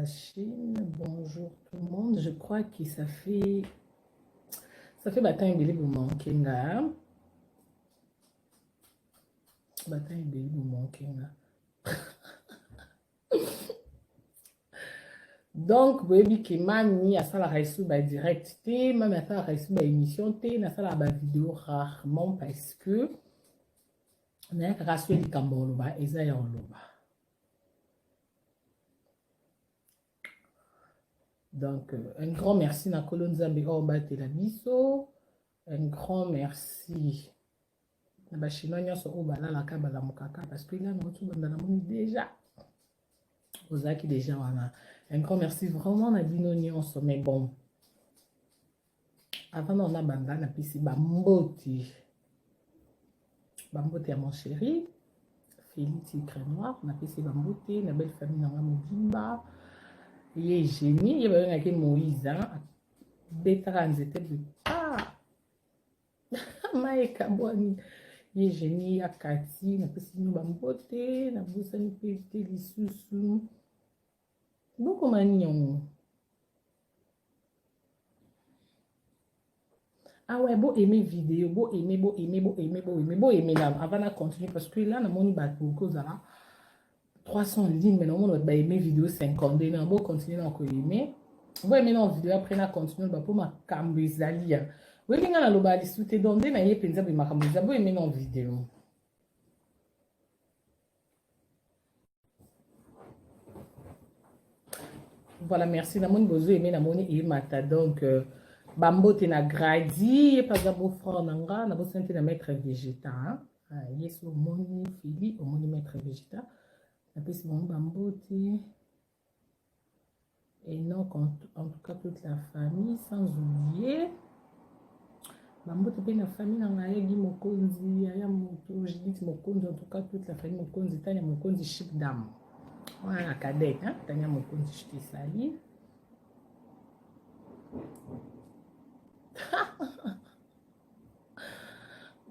Chine. Bonjour tout le monde. Je crois que ça fait batin ebele bomanke nga. Batin ebele bomanke nga. Donc boyebi ke mami asalaka esu ba direct te, mami asalaka esu ba émission te, nasalaka ba vidéo rarement parce que nayakaka so likambo oloba eza ya oloba. Donc, un grand merci na Kolo Nzambe oyo batela biso. Un grand merci na bachinois nyonso oyo balalaka balamukaka parce que là nauti banda namoni déjà ozalaki déjà wana. Un grand merci vraiment na bino nyonso. Mais bon, avant na ona banda, napesi bambote, bambote ya mon chéri Félix Tigre Noir. Napesi bambote na belle famille nanga mobimba. Ye génie, ye babengaki Moïse, abetaka nzete boye, mayekabwani. Ye génie ya kati, napesi bino bambote. Nabosani mpe te lisusu bokoma nini yango. Ah ouais, bo aimer vidéo, bo aimer, bo aimer, bo aimer, bo aimer, bo aimer là avant de continuer, parce que là namoni bato kozala 300 lignes, mais namoni bato ba aimer vidéo 52. Na bo continuer na ko aimer, bo aimer na vidéo, après na continuer ba po makambo ezali ya oyebi nga naloba lisusu te. Donc nde na ye mpenza boye, makambo eza. Bo aimer na vidéo. Voilà, merci. Namoni bozo aimer, namoni emata. Donc bambote na gradi ye mpe aza beau-frère na nga. Nabosani te na maître Végéta. Ye so omoni Fili, omoni maître Végéta, napesi bango bambote. Et donc en tout cas toute la famille, sans oublier bambote mpe na famille na ngai ayagi mokonzi aya moto Judith Mokonzi. En tout cas toute la famille Mokonzi, Tania Mokonzi, chic dame wana cadette, hein? Tania Mokonzi, je te salue.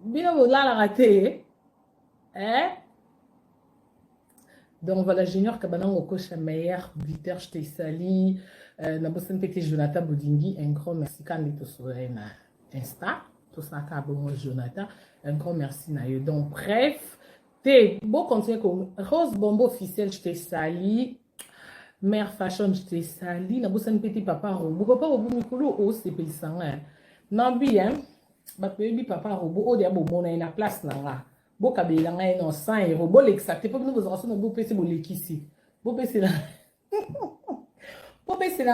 Bino bolalaka te, eh? Donc voilà, Junior Kabanango Kosha, meilleur buteur, je te salue. Nabosani mpe te Jonathan Bodingi, un grand merci. Kandi tosolai na Insta, tosalaka bongo. Jonathan, un grand merci na yo. Donc bref, te bo continuer ko Rose Bombo officiel, je te salue. Mère Fashion, je te salue. Nabosani mpe te papa Robo. Papa Robo, mikolo osepelisa nga nabi, hein? Bato oyebi papa Robo oyo deya bomona ye na place na nga, bokabelela ngai no 100 euro. Bolekisa te mpo bino bozalaka so na bopesi, bolekisi. Bopesela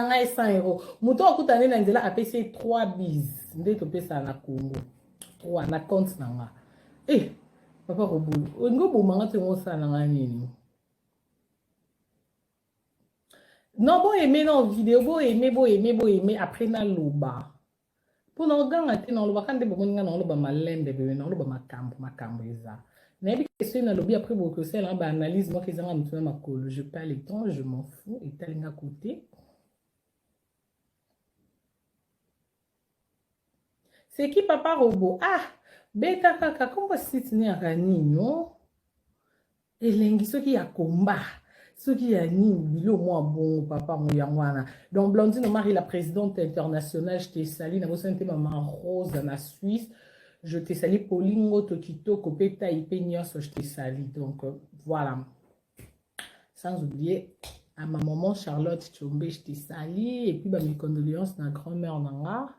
ngai 100 euro. Moto akuta nde na nzela, apesi ye 3 bise nde topesaka na Congo, 3 na compte na nga. E papa Robo, olingi obomanga to yango osala na ngai nini? Non, bo aimer non vidéo, bo aimer, bo aimer, bo aimer. Après naloba mpo na oganga te, nalobaka nde bomoni nga naoloba malembe bebe, naoloba makambo, makambo eza. Nayebi ke soki nalobi, après bokoki osalelanga baanalyse moko ezanga motu na makolo. Je pas le temps, je m'en fous, etalinga kote. C'est qui papa Robot? Ah, beta kaka kombo site ne yaka nini o elengi, soki ya komba, soki ya nini, bilo mwa bongo papa ngo yango wana. Donc Blandine Omari, la présidente internationale, je te salue. Nabosani te mama Rose na Suisse, je te salue. Polingo to kitoko mpe tai mpe nyonso, je te salue. Donc voilà, sans oublier à ma maman Charlotte Tchombe, je te salue. Et puis bah, mes condoléances na grand-mère nanga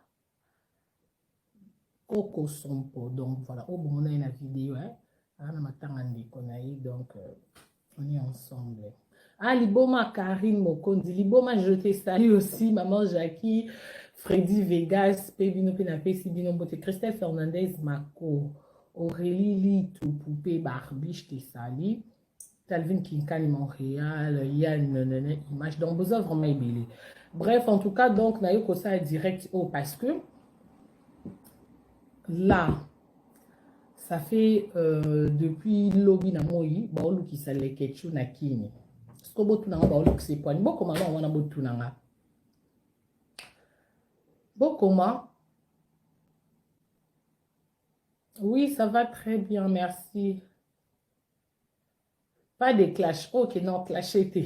Koko Sompo. Donc voilà, oyo bomona ye na vidéo, hein? Na matanga ndeko na ye. Donc on est ensemble. Ah, Liboma Karine Mokonzi, Liboma, je te salue aussi. Maman Jackie, Freddy Vegas, pe bino pe napesi bino mbote. Christelle Fernandez Mako, Aurélie Litou, Poupée Barbie, je te salue. Calvin Kinkani Montréal, Yann Nene Image. Donc, besoin vraiment ebele. Bref, en tout cas, donc, na yo ça direct oh, parce que là, ça fait depuis lobi na moi, baolukisa Lekechu na kini. Siko botunanga baolukisa epwani. Bokoma na wana botunanga. Bokoma. Oui, ça va très bien, merci. Pas de clash. Ok, non, clasher te.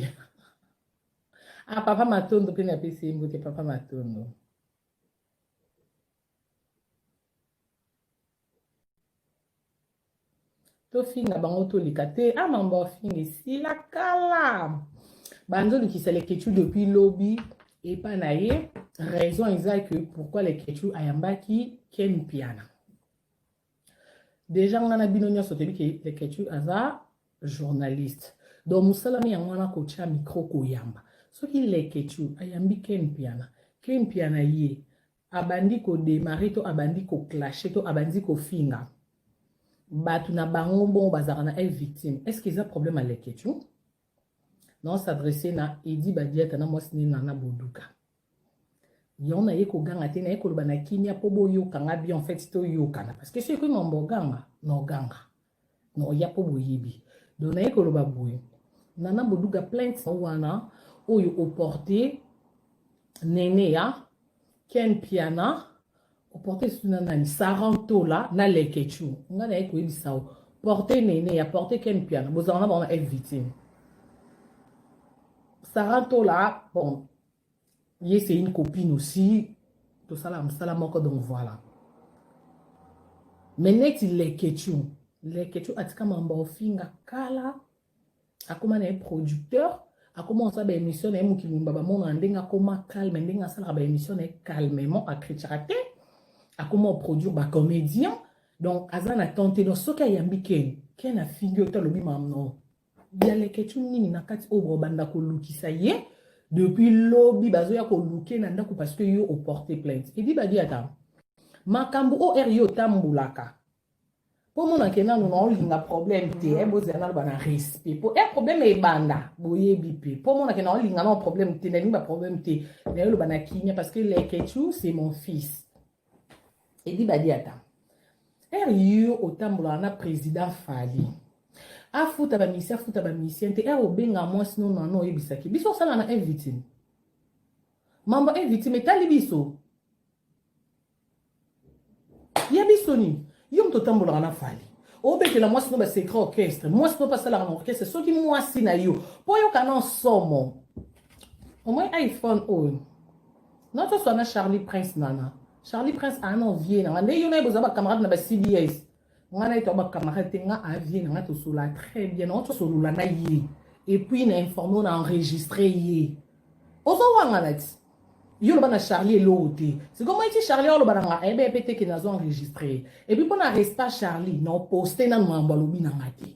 Ah, papa Matondo mpe napesi ye mbote, papa Matondo. Tofinga bango toleka te. Ah, mambo afinga esila kala. Banzolukisa Leketchou depuis lobi epa na ye. Raison eza que pourquoi Leketchou ayambaki Ken Mpiana. Deja nga na bino nyonso toyebi ke Leketchou aza journaliste. Donc mosala ne yango wana kotia micro koyamba. Soki Leketchou ayambi Ken Mpiana, Ken Mpiana ye abandi ko demarrer to abandi ko clasher to abandi kofinga bato na bango bongo bazalaka na F victime. Est-ce que eza problème ya Leketchou? Non, s'adresser na Eddy Badiata na mwasi ne Nana Boduka. Yango naye koganga te, naye koloba na kimia mpo boyoka nga bien, en fait toyokana, parce que soki ekomi mambo oganga na oganga na oya mpo boyebi. Donc naye koloba boye, Nana Boduga, plainte wana oyo oporte Nene ya Ken Mpiana, oporte susu na nani, Sarah Ntola na Leketchou, nga naye koyebisa o porte Nene ya porte Ken Mpiana, bozala na bango na F victime. Sarah Ntola, bon, ye c'est une copine aussi, tosala mosala moko, donc voilà. Mais neti Leketchou, Leketchou atika mambo ofinga kala, akoma na ye producteur, akoma osala baémission na ye mokili mobimba bamonana ndenge akoma calme, ndenge asalaka baémission na ye calmement, acritiquaka te, akoma oproduire bacomédien, donc aza na temps te. Donc soki ayambi Ken, Ken afingi oyo to alobi mamno ya Leketchou nini na kati oyo bobanda kolukisa ye depuis lobi, bazoya koluke na ndako parce que yo oporte plainte. Eddy Badiata, makambo oyo ere yo otambolaka mpo monake nanu na olinga problème te, bozela naloba na respect mpo e problème ebanda boyebi mpe mpo monake na olinga na problème te, nalingi baproblème te, nayoloba na kimia parce que Leketchou, c'est mon fils. Eddy Badiata, ere yo otambolaka na président Fally, afuta bamusicien, afuta bamusicien te, ere obenga mwasi no nano oyebisaki biso osala na invitime, mambo invitime etali biso ya biso nini? Yo moto otambolaka na Fally, obetela mwasi no basecret orchestre, mwasi no mpe asalaka na orchestre, soki mwasi na yo mpo oyoka na nsomo omoi iPhone oyo natoswa na Charlie Prince. Nana, Charlie Prince aa na vie na nga nde yo na ye boza bacamarade na ba CBS, nga na ye to bacamarade te, nga avie na nga tosola très bien, nango tosolola na ye et puis na informe, na enregistre ye. Ozowangana ti yo loba na Charlie eloko te. Sikoyo moi ti Charlie oloba na nga, ayebe mpe te ke nazo enregistre. Et puis mpo na respect Charlie, na oposte nanu makambo alobi na nga te.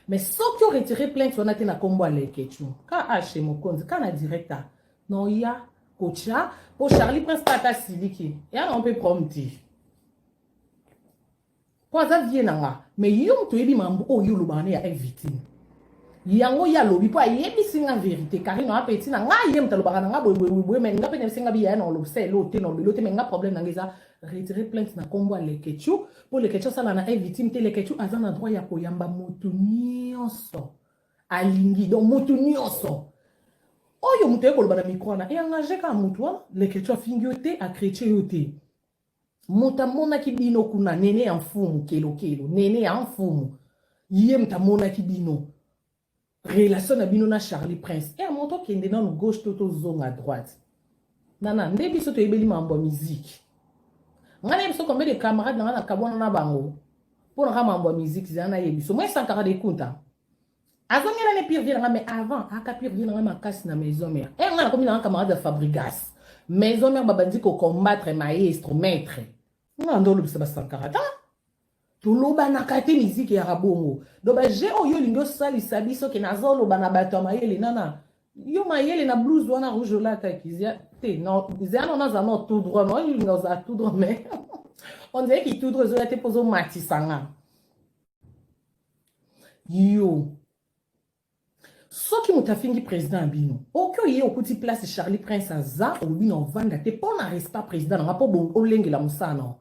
Mais soki oretire plainte wana te na nkombo ya Leketchou ka h mokonzi ka na directa na oya kotya mpo Charlie Prince mpe ata siliki eya nango mpe problème te mpo aza vie na nga. Mais yo moto oyebi makambo oyo olobaka ne ya victime yango, ye alobi mpo ayebisi nga vérité. Karine awa peti na ngai, ye moto alobaka na nga boyeboyeboye, mais nga mpe nayebisi nga biyaya na olobisa elo te, na olobelo te. Mais nga problème na nga eza retire plainte na nkombo ya Leketchou mpo Leketchou asala na victime te. Leketchou aza na droit ya koyamba motu nyonso alingi, donc motu nyonso oyo moto aye koloba na micro wana eengage kaka motu wana. Leketchou afingi yo te, acritiquer yo te. Moto amonaki bino kuna, Nene ya mfumu kelokelo, Nene ya mfumu, ye moto amonaki bino, relation na bino na Charlie Prince. E moto okende nano gauche to tozonga droite, nana nde biso toyebeli mambo ya miziki. Ngai nayebi biso combien de camarade na ngai nakabwana na bango mpo na ka mambo ya miziki. Zala nayebi biso moi Sankara de Kunta azongela ne pire vie na ngai, mais avant aka pire vie na ngai makasi na Maison Mère. E ngai nakomi na ngai camarade ya Fabrigas Maison Mère, babandi kocombattre maestro maître nga nde olobisa basankara ta tolobanaka te. Miziki yaka bongo. Donc baje oyo olingi osalisa biso ke nazoloba na bato ya mayele, nana yo mayele na blouse wana rouge olataki te, zea no naza no tout droit, no olinga ozala tout droit, mais on dirait ki tout droit ezoya te mpo ozomatisa nga. Yo soki moto afingi président ya bino, oki oye okuti place Charlie Prince aza, olobi na ovanda te mpo na respect président nanga, mpo olengela mosala na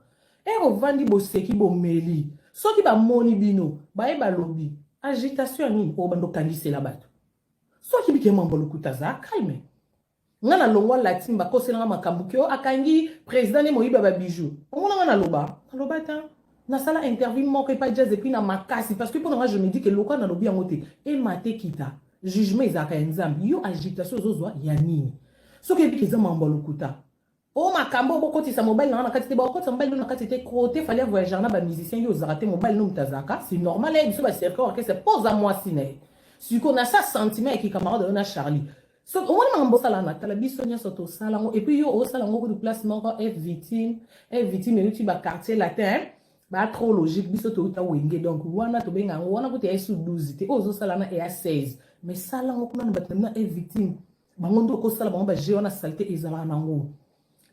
ere ovandi, boseki, bomeli, soki bamoni bino baye balobi agitation ya nini oyo bando okangisela bato, soki bike mambo lokuta, aza calme. Nga na longwa latine, bakoselanga makambo ke akangi président nde moyibi ya babijou. Omona nga naloba, naloba ta nasala interview moko epa Jazz et puis na makasi, parce que mpo na nga je me dis ke lokola nalobi yango te, ema te kita jugement ezalaka ya Nzambe. Yo agitation ozozwa ya nini? Soki ebiki eza mambo ya lokuta. O makambo bokotisa mobali na nga na kati te, bakotisa mobali na kati te, kote fallait voyager na ba musiciens yo ozalaka te, mobali no moto azalaka, c'est normal ye biso ba cercle orchestre poza mwasi na ye. Siko na sa sentiment ya ki camarade na Charlie. So omoni makambo osala na tala biso nyonso tosala yango et puis yo osala yango kutu place moko F victime, F victime euti ba quartier latin ba trop logique biso touta wenge donc wana tobenga yango wana kutu ya su 12 te oyo ozosala na eya 16 mais sala yango kuna na bato na bino F victime bango nde okosala bango baje wana salite ezalaka nango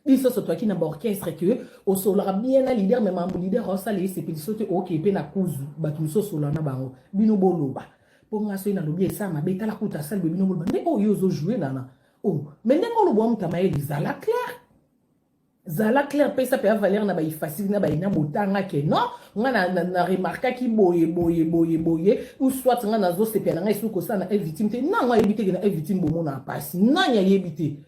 biso so toyaki na baorchestre ke osololaka bien na leader me mambo leader aosala esepeliso te okei mpe na kuzu bato mosusu osolola na bango bino boloba mpo nga soki nalobi esala mabe tala kuta asali boye bino boloba nde oyo ozojoue nana o oh, me ndenge oloba wa moto ya mayele zala claire zala clair pesa mpe valeur na baifasili na baina botanga ke non nga na, na, na remarkaki boye boye boye boye ou soit nga nazosepela na ngai soki kosala na victime te nango ayebi te ke na victime bomona mpasi nani ayebi te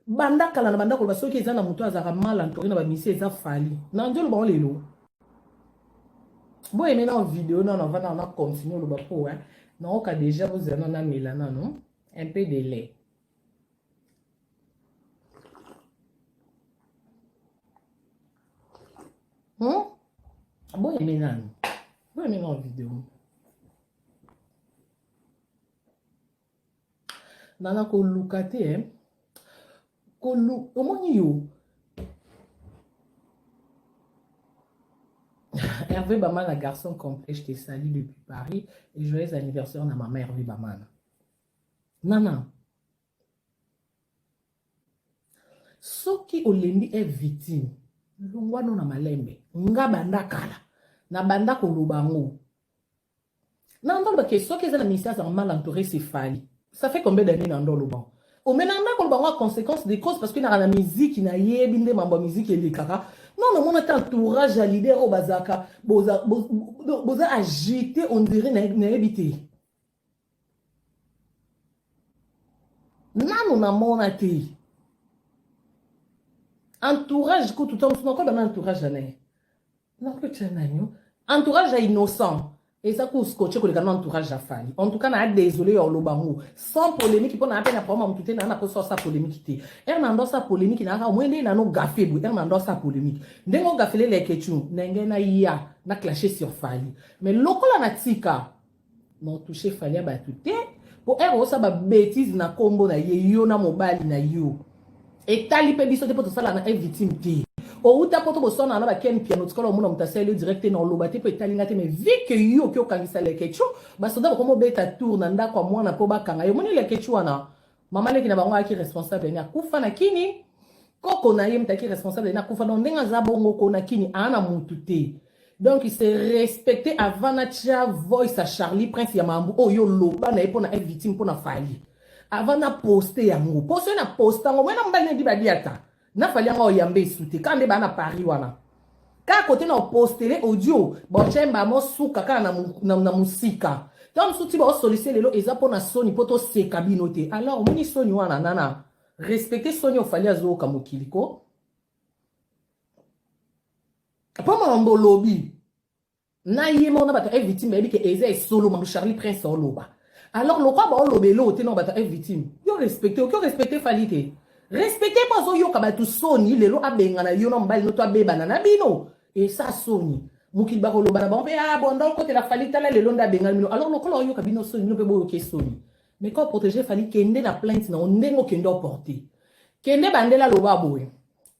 banda kala na banda koloba soki eza na moto azalaka mal entouré na bamisi eza fali na nzolo bango lelo boyeme na video nano avanda na continue oloba mpo naoka deja bozela nano namela nano un peu de lait. Boyeme nanu, boyeme nanu video. Nana koluka te eh? Kolu omoni yo Hervé Bamana, garçon complet, je te salue depuis Paris et joyeux anniversaire na maman Hervé Bamana. Nana, soki olembi e victime longwa no na malembe nga banda kala na banda koloba yango na ndoloba ke soki eza na ministère azala mal entouré c'est Fally. Ça fait combien d'années na ndoloba omena nda koloba yango conséquence des causes parce que naka na musique nayebi nde mambo ya musique elekaka non namona te entourage ya leader oyo bazalaka boza, boza agité on dirait nayebi te nanu namona te entourage kutu ntango mosusu nakoyeba na entourage ya naye nakotya nani entourage ya innocent eza ko scotche koleka na entourage ya Fally. En tout cas na désolé ya oloba ngo sans polémique mpo na pe na problème mutu te na na posa sa polémique te er na ndosa polémique na ka mwende na no gaffe boye er na ndosa polémique ndenge o gaffele lekechu ndenge na ya na clasher sur Fally mais lokola na tika na touche Fally ya bato te po ere osala ba bêtise na kombo na ye yo na mobali na yo etali mpe biso te mpo tosala na victime te outa poto boswana na baken piano tikala omona moto asali yo direct te na oloba te mpo etali nga te mais vu que yo oki okangisa lekechu basoda bakoma obeta tour na ndako ya mwana mpo bakanga yo omoni lekechu wana mama leki na bango ayaki responsable ni akufa na kini koko na ye moto ayaki responsable ni akufa donc ndenge aza bongo ko na kini aa na mutu te. Donc il s'est respecté avant natia voice à Charlie Prince ya mambu oyo loba na ye pona être victime pona Fally. Avant na poster yango. Poster na poster yango mwana mobali na diba diata. Na Fally yango oyambe esute kande ba na Paris wana. Ka kote na postele audio bochemba mo suka kaka na, na, na musika. Tant mosusu ti ba solliciter lelo eza pona soni po toseka bino te. Alors omoni soni wana nana respecter soni ofali azoyoka mokili ko. Mpo makambo olobi na ye moko na bato ya victime bayebi ke eza esolo mambo Charlie Prince oloba. Alors lokwa baoloba eloko te na bato ya victime yo respecte oki respecte Fally te respecte mpo azoyoka bato soni lelo abengana yo na mobali no to abebana na bino esa soni mokili bakoloba na bango mpe ah bonda okotela Fally tala lelo nde abengani bino. Alors lokola oyoka bino soni bino mpe boyoke soni mais quand protéger Fally kende na plainte na yo ndenge okende oporte kende bandela loba boye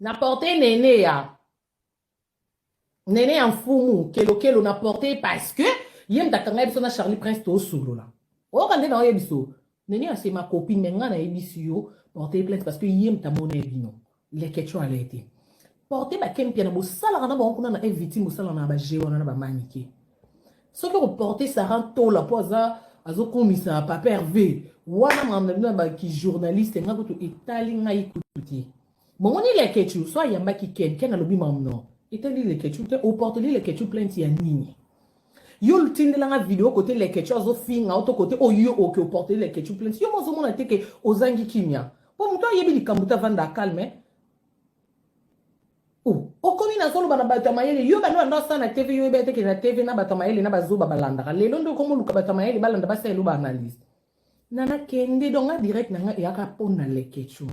na porte nene ya nene ya mfumu kelokelo na porte parce que ye moto akanga biso na Charlie Prince tosolola oyoka nde na oye biso nene ya c'est ma copine mais nga nayebisi yo porte plainte parce que ye moto amona ye bino leketio ala ete porte bakempe na bosalaka na bango kuna na victime bosalaka na baje wana na bamanike soki okoporte Sarah Tola mpo aza azokomisa papa Hervé wana makambo na bino ya baki journaliste nga kutu etali ngai kutu te. Bomoni Leketchou so ayambaki Ken, Ken alobi mamu no etali Leketchou te, oporteli Leketchou plainte ya nini? Yo tindela nga video kote Leketchou azofinga oto kote oyo oke oporteli Leketchou plainte, yo mozo mona te ke ozangi kimia. Po moto ayebi likambo te avanda calme. Oh, okomi nazoloba na bato ya mayele yo bando bando asala na TV yo oyeba te ke na TV na bato ya mayele na bazoba balandaka lelo nde okomi oluka bato ya mayele balanda basala elo ba analyse. Nana kende donc nga direct na nga eyaka mpo na Leketchou.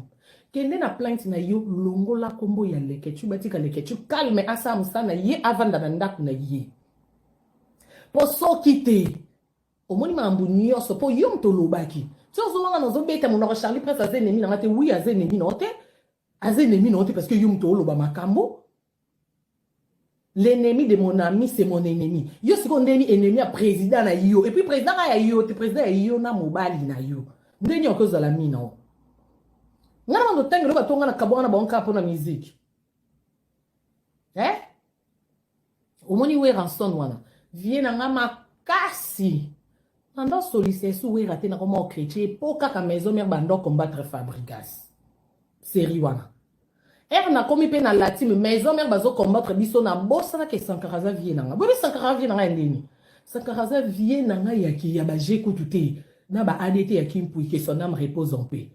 Kende na plainte na yo, longola kombo ya Leketchou, batika Leketchou calme asala mosala na ye, avanda na ndako na ye. Po soki te, omoni makambo nyonso po yo moto olobaki. Ti ozowanga na ozobeta monoko Charlie Prince aza ennemi na nga te, oui aza ennemi na yo te. Aza ennemi na yo te parce que yo moto oloba makambo. L'ennemi de mon ami, c'est mon ennemi. Yo siko ndeni ennemi ya président na yo. Et puis président ya yo, te président ya yo na mobali na yo. Ndeni okozala mina o. Ngana bando tangelo batonga na kabwana na bango kaka pona musique. Eh? Omoni Werrason wana. Vie na nga makasi. Nando solisa esu Werra te na koma chrétien po kaka maison mère bando combattre Fabregas. Série wana. Heure nakomi pe na latime maison mère bazo combattre biso na bosana ke Sankara aza vie nanga. Boyebi Sankara vie nanga ya ndeni? Sankara aza vie nanga ya ki ya ba je kutu te na ba ADT ya Kimpui que son âme repose en paix.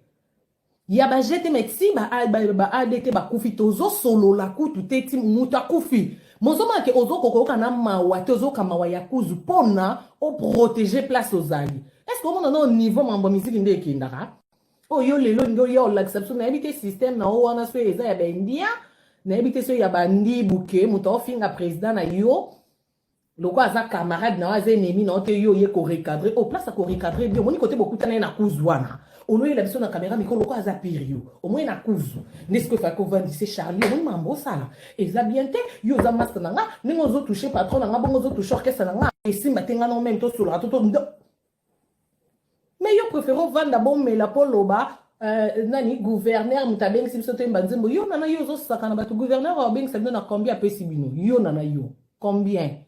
Ya ba je te mais ti ba, ba, ba ADT bakufi tozo solola kutu te ti mutu akufi. Mozomona ke ozo kokoyoka na mawa te ozoyoka mawa ya kuzu pona o protéger place ozali. Est-ce que omona na niveau mambo ya miziki nde ekendaka? Oyo yo lelo olingi oya olakisa biso nayebi te système na yo wana soki eza ya ba indien nayebi te soki ya bandibu ke moto aofinga président na yo lokola aza camarade na yo aza ennemi na yo te yo oye korecadre o oh, place ya korecadre bien omoni kote bokutana ye na kuzu wana oloyela biso na kamera mikolo lokola aza pire yo omoni na kuzu nde sikoyo efaki kovandise charlie omoni mambo osala eza bien te yo oza master na nga ndenge ozotouche patron na nga bongo ozotouche orchestre na nga esimba te nga na meme tosolaka to Mais yo préfère ovanda bomela po loba euh, nani gouverneur moto abengisi biso toyemba nzembo yo nana yo ozosaka na bato gouverneur abengisa bino na combien apesi bino yo nana yo combien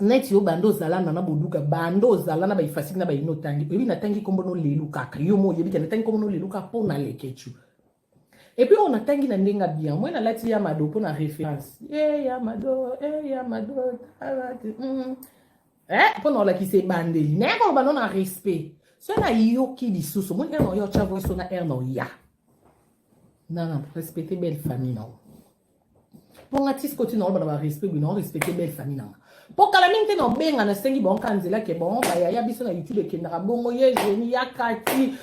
neti yo banda ozala nana boduka banda ozala na baifasiki na baino otangi oyebi natangi nkombo no lelu kaka yo mo oyebi te natangi nkombo no lelu kaka mpo na lekechu epuis oyo natangi na ndenge bien moi nalati ya mado mpo na référence e ya mado e ya mado Eh, mpo na olakisa ebandeli naye koloba no na respect soki nayoki lisusu omoni ere na oya otya voice na ere na oya nana respecte belle famille na yo mpo nga ti sikoyo ti naoloba na barespect boye nao respecte belle famille nanga mpo kala mingi te naobenga nasengi bango kaka nzela ke bon bayaya biso na youtube ekendaka bongo ye genie ya kati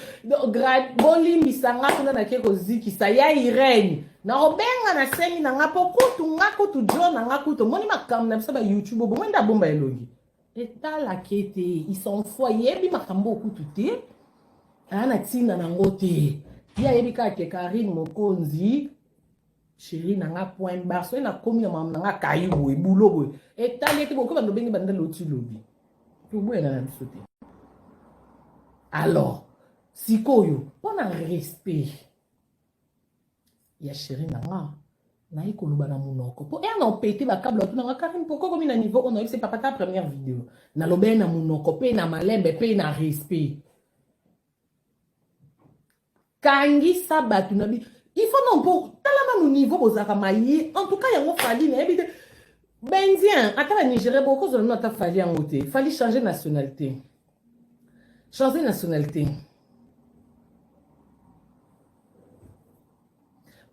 bolimbisa nga kuna nake kozikisa ya irene Nakobenga na sengi na nga po kutu nga kutu jo na nga kutu omoni makambo na biso ba YouTube bomoni nde abomba elongi etalaka ete il s'en fout ayebi makambo oyo kutu te aya na ntina nango te ye ayebi kaka ke Karine Mokonzi chéri na nga point barre soki nakomi na makambo na nga kayu boye bulo boye etali ete bokoki bando obengi banda loti lobi toboyana na biso te alors sikoyo mpo na respect ya chéri na nga naye koloba na monoko mpo ere na opete bakable batuna nga karine pourkoi okomi na niveau oyo nayebisi papa ta première video naloba ye na monoko mpe na malembe mpe na respect kangisa bato na bi il faut non mpo tala nanu niveau bozalaka maye en tout cas yango fali nayebi te baindien ata banigérien bokozala nano ata fali yango te fali changer nationalité changer nationalité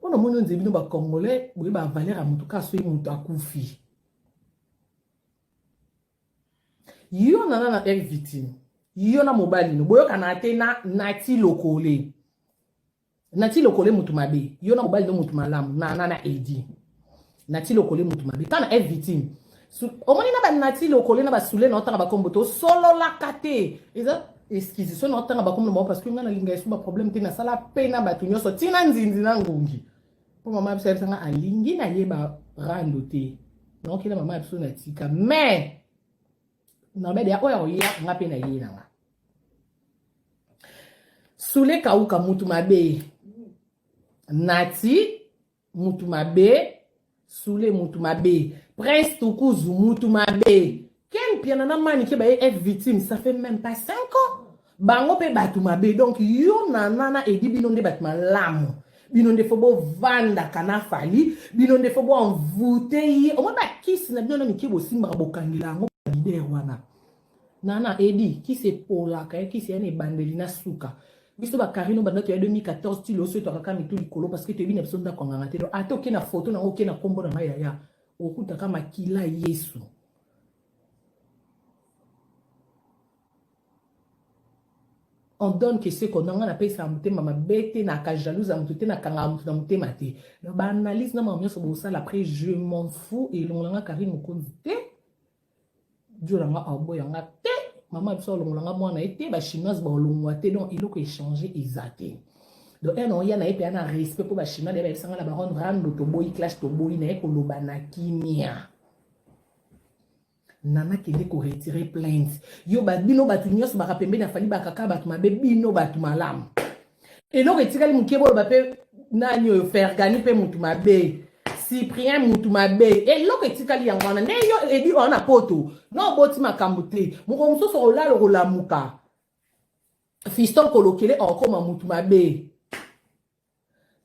mpo na moni onze bino bacongolais boyeba valeur ya moto kaka soki moto akufi yo nana na air victime yo na mobali no boyokana te na nati lokole nati lokole moto mabe yo na mobali no moto malamu nana na edi nati lokole moto mabe kaka na air victime omoni na banati lokole na basule na otanga bakombo tosololaka te eza excuse so na otanga bakombo na bango parce que ngai nalinga esu baproblème te nasala pe na bato nyonso ntina nzinzi na ngungi mpo mama ya biso ayebisa nga alingi nayeba rando te naokela mama ya biso na tika mais nabede ya oyo akoya nga mpe na ye na nga sule kauka mutu mabe nati mutu mabe sule mutu mabe prince tukuzu mutu mabe ken piana na mani ke baye f victime ça fait même pas 5 ans bango mpe bato mabe donc yo na nana edi bino nde bato malamu bino nde fo bovandaka na fali bino nde fo boenvoute ye omoi bakisi na bino na mike bosimbaka bokangela yango leader wana Nana Edi kisi epolaka ye kisi ya na ebandeli na suka biso ba Karine banda toya 2014 ti loso etwaka kaka mitu likolo parce que toyebi na biso ndako ya nganga te donc ata oke na photo na oke na kombo na ngai yaya okutaka makila Yesu On donne que ce qu'on a. Nga napesaka motema mabe te, naka jalouse ya motu te, nakangaka motu na motema te. Donc baanalyse na makambo nyonso bosala après, je m'en fous. Elongolanga Karine Mokonzi te, dio nanga aboyanga te, mama biso alongolanga mwana ye te, bachinoise baolongwa te. Donc eloko échange eza te. Donc ere na oya na ye mpe ya na respect mpo bachinois daye bayebisanga na baronde rando, toboyi clash, toboyi na ye koloba na kimia. Nana, kende koretirer plainte. Yo bino bato nyonso baka pembeni afali, bakaka bato mabe, bino bato malamu. Eloko etikali moke, boloba mpe nani oyo Fergani mpe mutu mabe, Cyprien mutu mabe. Eloko etikali yango wana nde yo ebi oyo na poto no oboti makambo te. Moko mosusu olala, okolamuka, Fiston Kolokele okoma mutu mabe.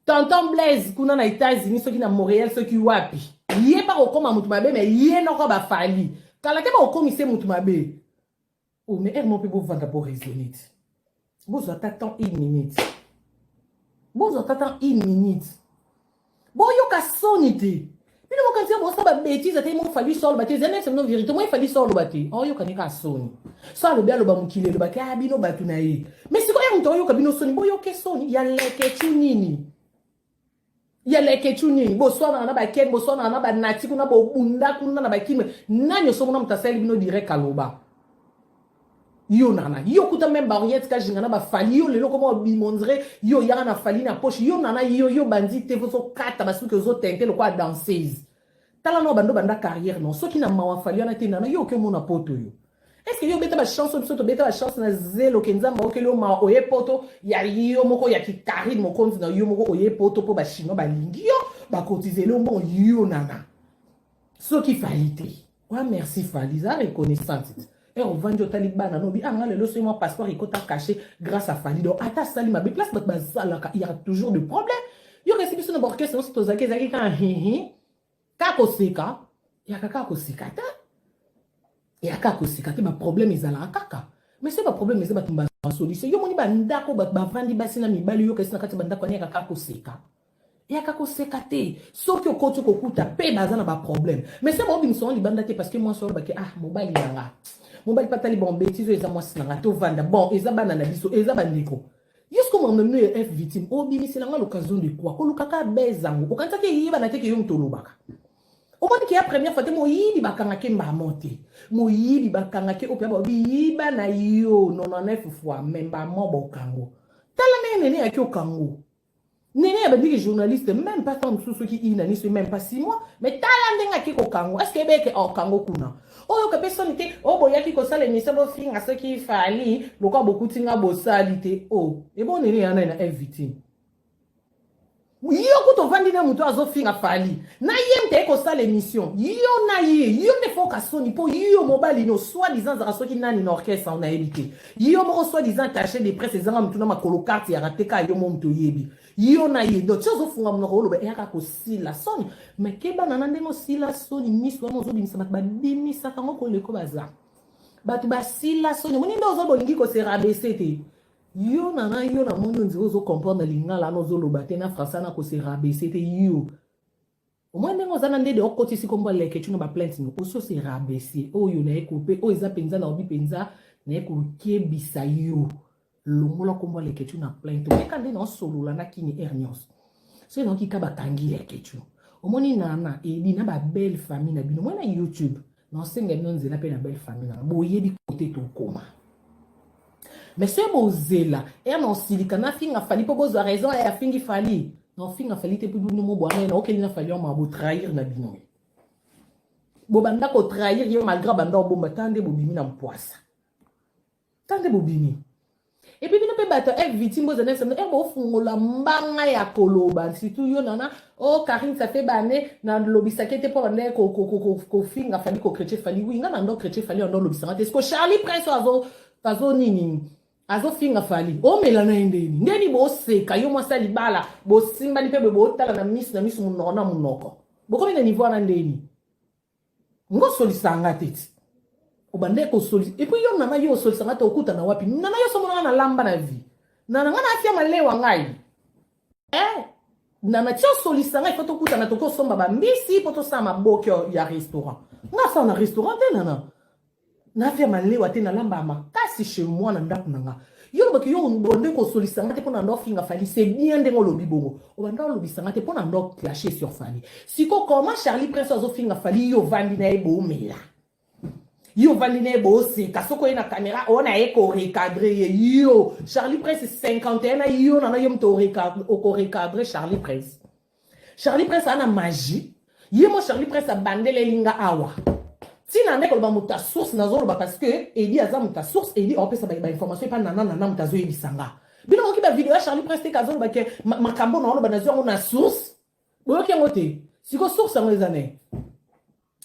Tonton Blaise kuna na États-Unis, soki na Montréal, soki wapi, ye mpa kokóma mutu mabe. Me ye noko bafali kala te, bakokomisa mutu mabe. Oh, mais ere mo mpe bovanda, boraisonner te, bozwa ata temps une minute, bozwa ata temps une minute, boyoka soni te. Bino mokanisi ya bosala babêtises ate mo Fali so aloba te, eza neti bino vérité mo efali so aloba te, oyoka nika soni so alobi, aloba mokili elobaki a bino bato na ye. Mais sikoyo moto oyoka bino soni, boyoke soni ya Lekecu nini, ya Lekecu nini? Boswanaka na bakene, boswanaka na banati kuna, bobunda kuna na bakime. Nani osomona moto asali bino direct aloba? Yo nana, yo kuta même baoriente kajinga na bafali. Yo lelo koma obima, on dirait yo oyaka na Fali na poche. Yo nana, yo bandi te, fozokata basuki, ozotente lokola danseuse. Tala na bando banda carrière non, soki na mawa Fali wana te. Nana, yo oki omona poto yo? Est ce que yo obeta bachance? Biso tobeta bachance na zelo ke Nzambe okeli yo mawa, oye poto ya yo moko ya kikarine Mokonzi na yo moko, oye poto mpo bachinois balingi yo, bakotizeli yo mbongo. Yo nana, soki Fali te wa, merci Fali, eza reconnaissante te. Ere ovandi, otali bana nobi anga lelo, soki mwa passeport ekota caché grâce à Fali. Donc ata asali mabe, place bato bazalaka, il y a toujours de problème. Yo kasi biso na baorchestre nyonso tozalaki, ezalaki kaka hihi, kaka koseka, yaka kaka koseka te, yaka koseka te. Baproblème ezalaka kaka, mais soki baproblème eza, bato bazwa solution. Yo moni bandako, bato bavandi, basi na mibali, yo kasi na kati ya bandako wana, yaka kaka koseka, yaka koseka te. Soki okoti, kokuta mpe baza na baproblème, mais se baobimisa ngo libanda te, parce que mwasi olobaki: "Ah, mobali nanga, mobali patali bon bétise oyo, eza mwasi nanga, tovanda bon, eza bana na biso, eza bandeko." Yo siko makambo na bino ya F victime, obimisela l'occasion de quoi? Kolukaka bezango, okanisaki eyebana te ke yo moto olobaka. Omoni ke ya première fois te moyibi bakangaki mbamo te, moyibi bakangaki oyo mpe babi yiba na yo 99 fois, me mbamo bokango. Tala ndenge nene yaki okango, nene ya bandiki journaliste, même pas tant mosusu, soki inani, soki même pas 6 mois, mais tala ndenge aki kokango. Est ce que ebeke okango kuna oyo kape soni te? Oyo boyaki kosala émission, bofinga soki Fali lokola bokuti nga bosali te. O ebo nene ya nani na F victime? Yo kuta ovandi na moto azofinga Fali na ye, mte kosala émission yo na ye. Yo nde foka soni, mpo yo mobali no soi-disant azalaka soki nani na orchestre, nayebi te. Yo moko soi-disant attaché de presse, ezanga motu na makolo, carte yaka te, kaka yo mo moto oyebi yo na ye. Donc ti ozofunga monoko oloba, eyaka kosila soni. Mais kebana na ndenge osila soni, miso wana ozobimisa, bato babimisaka yango koleko. Baza bato basila soni. Omoni nde ozo bolingi kose rabaisser te. Yo nana, yo namoni ondire ozocomprendre lingala wana ozoloba te na français na kose rabaisser te. Yo omoi ndenge oza na ndede, okotisi kombo aleke na baplainte no, osi ose rabaisser. Oyo naye kope, oyo eza mpenza na obi mpenza, naye kokebisa yo: longola kombo Aleketu na plainte. Oyeka nde naosolola na kini aire nyonso, soki naoki ka bakangi Leketu. Omoni nana ebi na babelle famille na bino, moi na YouTube naosenga bino nzela mpe na belle famille nanga, boyebi kote tokoma. Mais soki bozela ere na osilika, nafinga Fali mpo bozwa raison ya afingi Fali, naofinga Fali te mpo bino mobwana naokeli na Fali oma botrahir na bino, bobanda kotrahir ye malgré banda obomba. Ta nde bobimi na mpwasa, ta nde bobimi. Et puis bino mpe bato F victime, bozala neti e bofungola mbanga ya koloba, surtout yo nana. O oh, Karine, ça fait bane nalobisaki ete mpo bande kofinga Fali, kochrétien Fali. Wi, nga na ndo chrétien Fali, ando olobisanga te. Ceque Charlie Prince oyo azo nini, azofinga Fali, omela na ye ndeni ndeni, boseka. Yo mwasi ya libala, bosimbani mpe boye, botala na miso na miso, monoko na monoko, bokomi na niveau wana ndeni? Ngosolisanga te ti obande kosolisa. Et puis yo nana, yo osolisanga te, okutana wapi nana? Yo somonanga na lamba na vie nana, nga na afia malewa ngai eh? Nana, ti osolisanga, ifo tokutana, toki osomba bambisi mpo tosala maboke ya restaurant. Nga asala na restaurant te nana, nafia malewa te, nalamba makasi chez moi na ndako na nga. Yo olobaki yo obande kosolisa nga te mpo na ndo ofinga Fally, c'est bien ndenge olobi bongo. Obanda olobisa nga te mpo na ndo clasher sur Fally. Siko comment Charlie Prince azofinga Fally yo ovandi na ye boomela. Yo ovandi na ye booseka soki oye na kamera ona ye korecadre ye yo Charlie Prince 51 na yo na yo moto okorecadre Charlie Prince. Charlie Prince ana magie. Ye mo Charlie Prince abandeleli nga awa. Tina nde koloba moto ya source nazoloba parce que Edi aza moto ya source, Edi aopesa ba, ba information epa nana nana moto azoyebisa nga. Bino boyoki ba video ya Charlie Prince te kazoloba ke makambo na oloba nazwi yango na source. Boyoki yango te. Siko source yango eza nini?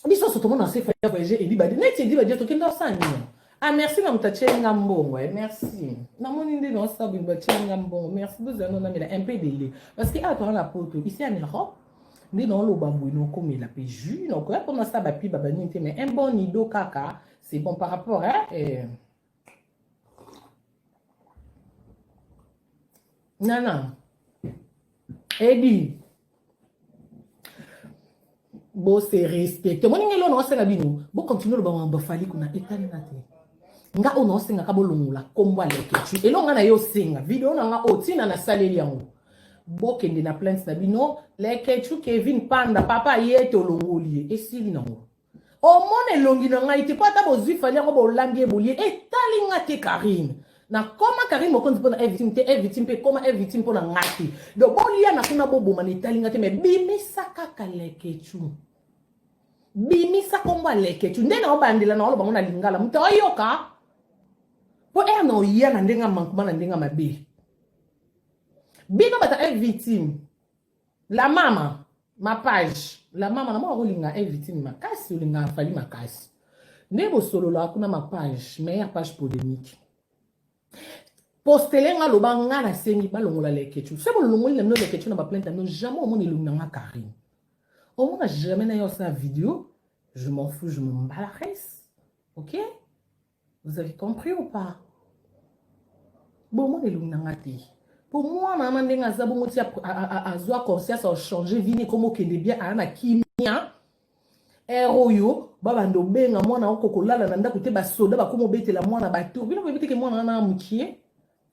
Biso nyonso tomona se faya voyager Edi Badi. Neti Edi Badi tokende osala nini? Ah merci na moto atieli nga mbongo eh, merci. Namoni nde na osala boye batieli nga mbongo. Merci bozala no namela un peu de lait. Parce que awa toza na poto, ici en Europe, nde naoloba boye naokomela mpe jus nakoya mpo nasala bapi babanini te mais un bon nido kaka c'est bon par rapport hein, eh. Nana Edi bo se respecte omoni ngai eloko naosenga bino bokontinue loba makambo afali kuna etali nga te nga oyo naosengaka bolongola nkombo ya lekecu eloko nga na ye osenga video na nga oyo ntina nasaleli yango bokende na plainte na bino lekecu kevin panda papa ye tolongoli ye esili nango omona elongi na ngai te mpo ata bozwi fali yango bolambi ye bolie etali nga te karine nakoma karine mokonzi mpo na evictime te evictime mpe ekoma evictime mpo na ngai te donc bolia na kuna boboma na etali nga te mais bimisa kaka lekechu bimisa nkombo ya lekechu nde naobandela na oloba ngo na lingala moto ayoka mpo ere na oya na ndenge ya mankuma na ndenge ya mabe bino bata evictime La mama, ma page. La mama na mwa olinga invité makasi, olinga afali makasi. Nde bosolola kuna ma page, meilleure page polémique. Postele nga loba nga na sengi balongola lekechu. Se bolongoli na bino lekechu na ba plainte na bino jamais omona elongi na nga Karine. Omona jamais na yo sa vidéo, je m'en fous, je m'en bats la race. OK? Vous avez compris ou pas? Bomona elongi na nga te. Po mwana wana ndenge aza bongo ti azwa conscience a changer vie ne comme okende bien aya na kimia. Heure oyo babanda obenga mwana oko kolala na ndako te basoda bakoma obetela mwana batour. Bino boyebi te ke mwana wana mokie?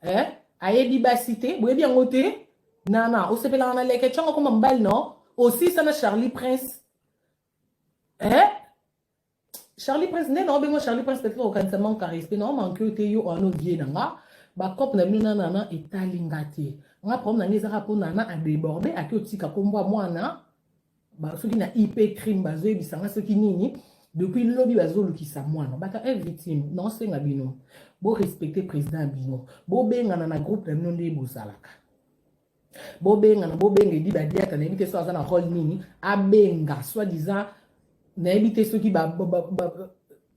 Eh? Ayebi basi te, boyebi yango te? Nana, osepelaka na leke tshanga koma mobali no? Osisa na Charlie Prince. Eh? Charlie Prince nde na obengo Charlie Prince peut-être okanisa manque à respect na manque yo te yo oano vie na nga ba cop na bino na nana etali nga te nga problème na nga ezaka mpo nana a déborde ake otika kombo ya mwana ba soki na IP crime bazoyebisa nga soki nini depuis lobi bazolukisa mwana bata un victime naosenga bino bo respecter président ya bino bobengana na groupe na bino nde bozalaka bobengana bobenga edi badiata nayebi te so aza na role nini abenga soit disant nayebi te soki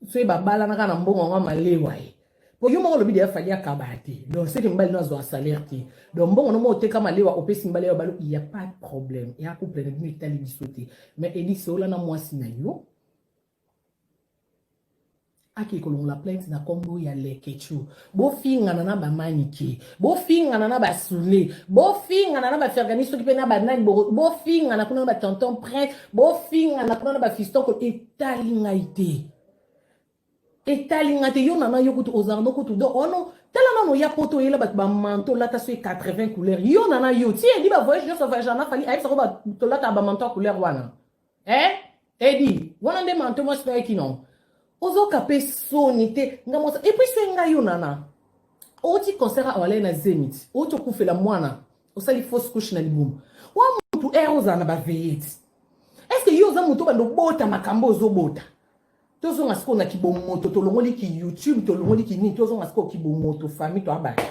soki babalanaka na mbongo yango malewa ye po yo moko olobi deya fali akaba te donc seke mobali no azwa salaire te donc mbongo no moko oteka malewa opesi mobali yo balo il y a pas de problème ya couple na bino etali biso te mais edi sola na mwasi na yo ake kolongola plainte na kombo ya leketchou bofingana na bamanike bofingana na basule bofingana na bafergani soki mpe na banani bofingana kuna na batonton prince bofingana kuna na bafiston etali ngai te etali ngai te yo nana yo kutu ozala no kutu donc ono tala nano oya poto oyela bato bamanto olata soki 80 couleur yo nana yo ti edi bavoyage nyonso voyage na fali ayebisako tolata bamanto ya couleur wana Eh? Edi, wana nde manto mwasi na ye kino. Ozoka pe soni te nga mwasi. Et puis soki ngai yo nana. Oti concert awa na Zenith. Oti okufela mwana. Osali fausse couche na libumu. Wa mutu ere ozala na ba veillette. Est-ce que yo oza mutu bando bota makambo ozobota? Tozonga sikoyo na kibomoto tolongoli ki YouTube tolongoli ki nini tozonga sikoyo kibomoto famille to abanda.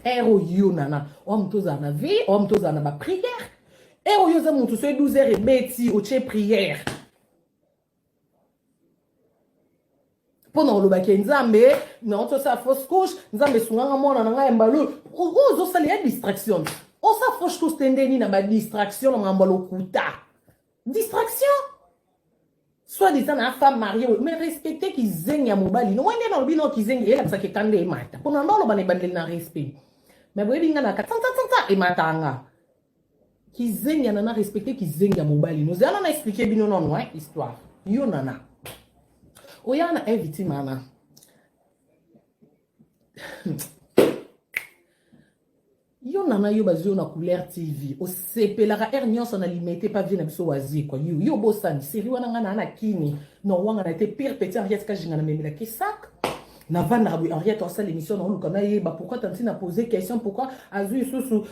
Ere oyo nana, wa mutu ozala na veille, wa mutu ozala na ba prière. Heure oyo oza mutu soki 12 heures ebeti otie prière mpo na koloba ke nzambe nauti osala fausse couche nzambe esunganga mwana na ngai ya mbala oyo oyo ozosala ya distraction osala fausse couche te ndeni na badistraction na makambo ya lokuta distraction soit disant na femme mariée mais respecte kizengi ya mobali no wende nalobi no kizengi elakisaka ekanda emata mpo na ndo oloba na ebandeli na respect mais boyebi ngai na kati ematanga Kizengi ya nana respecte kizengi ya mobali no zela na expliquer bino nono hein histoire yo nana oya na invité mana. Yo nana yo bazwi yo na couleur TV osepelaka heure nyonso na limete pa vie na biso wazekwa yo yo obosani série wana ngai naa na kini no wanga na te pire petit Henriette Kajinga na memelaki sac navandaka boye Henriette asala émission na oluka nayeba pourquoi tanti na pose question pourquoi azwi lisusu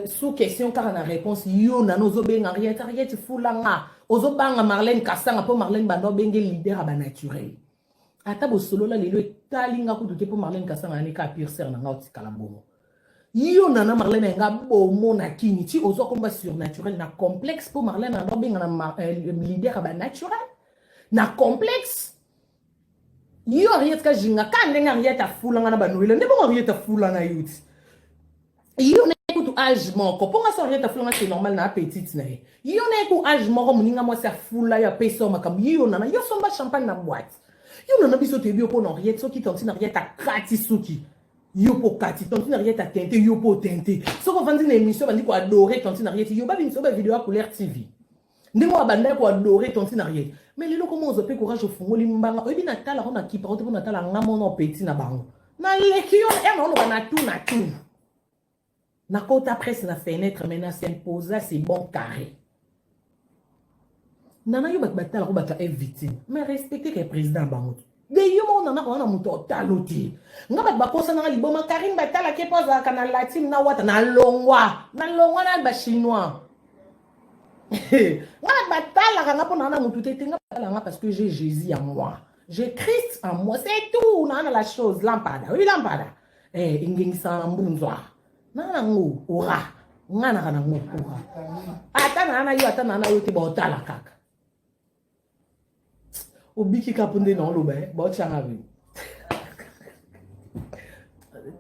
sous question kaka na réponse. Yo nana ozobenga Henriette, Henriette fulanga, ozobanga Marlène Kasanga mpo Marlène banda obenge leader ya banaturel. Ata bosolola lelo etali nga kutu te, mpo Marlène Kasanga yaneka pire sœur na nga otikala bongo. Yo nana, Marlène yanga bomo na kini ti ozwa komba surnaturel na complexe mpo Marlène anda obenga na leader ya banaturel na complexe. Yo Henriette Kajinga, ka ndenge Henriette afulanga na banoela nde bongo Henriette afula na yo ti yo na kutu age moko mpo nga so Henriette afulanga, c'est normal na petite na ye. Yo na ye ku age moko, moninga mwasi afula yo, apesi yo makambo. Yo nana, yo somba champagne na boîte. Yo nana, biso toyebi yo mpo na Henriette. Soki tantine Henriette akati suki, yo mpo okati. Tantine Henriette atente, yo mpo otente. Soki ovandi na émission, bandi koadorer tantine Henriette, yo babimisa bavideo ya Couleur TV ndenge oyo abandaki koadorer tantine Henriette. Mais lelo koma ozwa mpe courage, ofungoli mbanga. Oyebi natalako na kipako te mpo natala nga mona opeti na bango naleki yo ere naoloba na tu na tu nakota presse na fenêtre, mais na s'imposa, c'est bon carré. Nana, yo bato batalako, bato ya victime, mais respecte ke président bango de yo moko. Nana, wana moto otalo te. Nga bato bakosananga liboma Karine batalaki mpo azalaka na latine na wata nalongwa nalongwa na bachinois. Nga bato batalaka nga mpo naa na motu te te. Nga batalaka nga parce que j'ai Jésus en moi, j'ai Christ en moi, c'est tout. Naa na la chose lampada, oyebi lampada engengisaka na mbunzwa naa nango ora nga naka nango ora. Ata naa na yo, ata naa na yo te, baotala kaka. Obiki kaka mpo nde na oloba baotianga be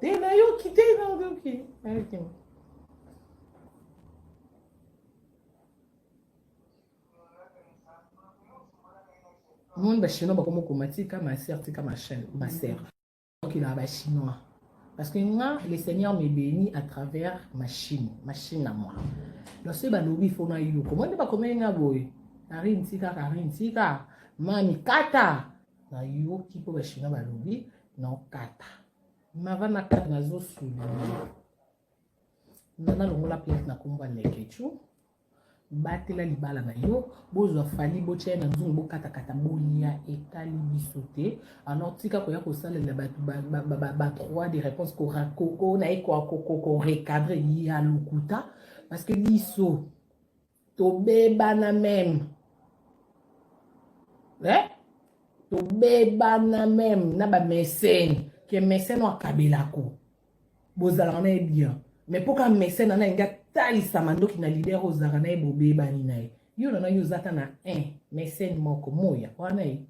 te. Nayoki te, nayoki, nayoki. Moni bachinois bakoma okoma. Tika ma sœur, tika ma chaîne, ma sœur okilaka bachinois parce que nga, le Seigneur me bénit à travers machine, machine à moi. Donc soki balobi fo nayoka mo nde bakomeli nga boye: "Karine tika, Karine tika, mami kata." Nayoki mpo bachinois balobi naokata mava na kata. Nazosouligner, nalongola plainte na kombo ya Lekechu. Batela libala na yo. Bozwa Fally, botya ye na nzungu, bokatakata, bolia, etali biso te. Alors tika koya kosalela bato badroit de réponse na ye korecadrer ya lokuta, parce que biso tobebana même, eh? Tobebana même na bamesene ke mesene akabelako bozalaka na ye bien, mais mpo ka mesene ana alingi atalisama ndoki na leader ozalaka na ye, bobebani na ye. Yo nana, yo oza ata na 1 mesene moko moya wana ye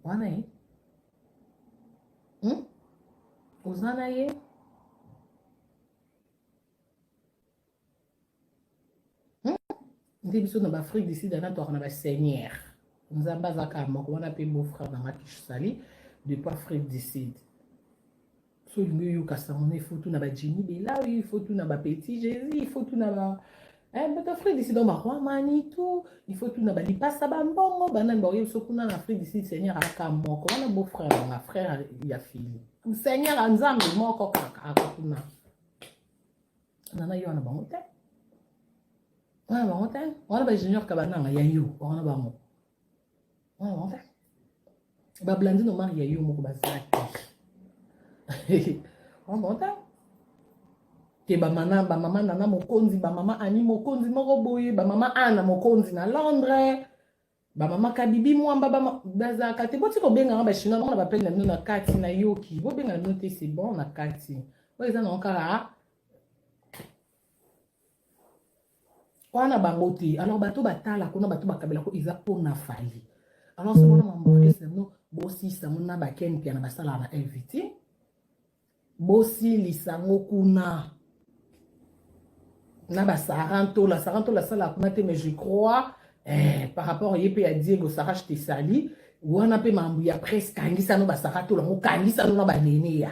wana ye, Oza na ye, Nde biso na baAfrique du Sud ana toaka na baseigneur Nzambe aza kaka moko wana. Mpe beau frère nanga kisali depuis Afrique du Sud, so olingi oyoka sango na ifo tuna bajimi Belawi, ifo tuna bapetit Jésus, ifo tuna ba bato Afrique du Sud, donc baroi Manitou, il faut tuna balipasa bambongo banani baoyebi so kuna na Afrique du Sud. Seigneur aka moko wana, beau frère nanga, frère ya fili, Seigneur ya Nzambe moko kaka aka kuna. Nana, yo wana bango te, wana bango te, wana bajunior ka bananga ya yo wana, bango wana bango te. Bablandine Omar ya yo moko baza te, wana bango te te. Bamana bamama Nana Mokonzi, bamama Ani Mokonzi moko boye, bamama Ana Mokonzi na Londres, bamama Kabibi Mwamba bazalaka te. Boti kobenganga bachinois nango na bapele na bino na kati. Nayoki bobenga na bino te, c'est bon. Na kati oyo eza nango kaka wana bango te. Alors bato batala kuna, bato bakabelako eza mpona Fally. Alors so bona mambo orchestre na bino, bosilisa ngo na baken pia na basalaka na invité, bosilisa ngo kuna na basarantola. Sarantola asalaka kuna te, mais je crois par rapport ye mpe ya Diego Sara, je te sali wana mpe mambo ya presse. Kangisa no basaratola ngo, kangisa no na banene ya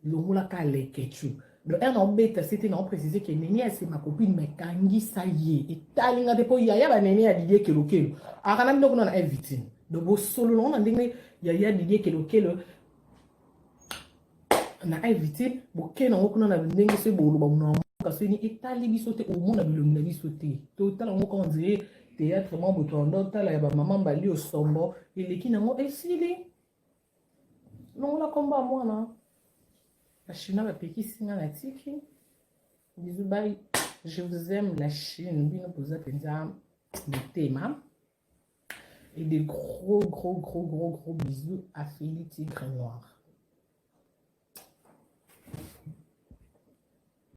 longolaka Lekechu. Donc ere na obeta se te na oprécise ke nene ya ma copine, mais kangisa ye etalinga te mpo yaya banene ya Didie Kelokelo aka na bino kuna na invitine. Donc bosolola ngo na ndenge yaya Didie Kelokelo. Na éviter boke nango kuna na ndenge soki boloba monoko mboka, soki etali biso te, omona bilongi na biso te. Totala yango kaka ondire théâtre mwa boto ando otala ya bamama mbali osombo eleki nango esili. Longola nkombo ya mwana. Bachinois bapekisi nga na tiki. Bisous, bye, je vous aime la Chine. Bino boza mpenza motema. Et des gros gros gros gros gros bisous à Philly Tigre Noir.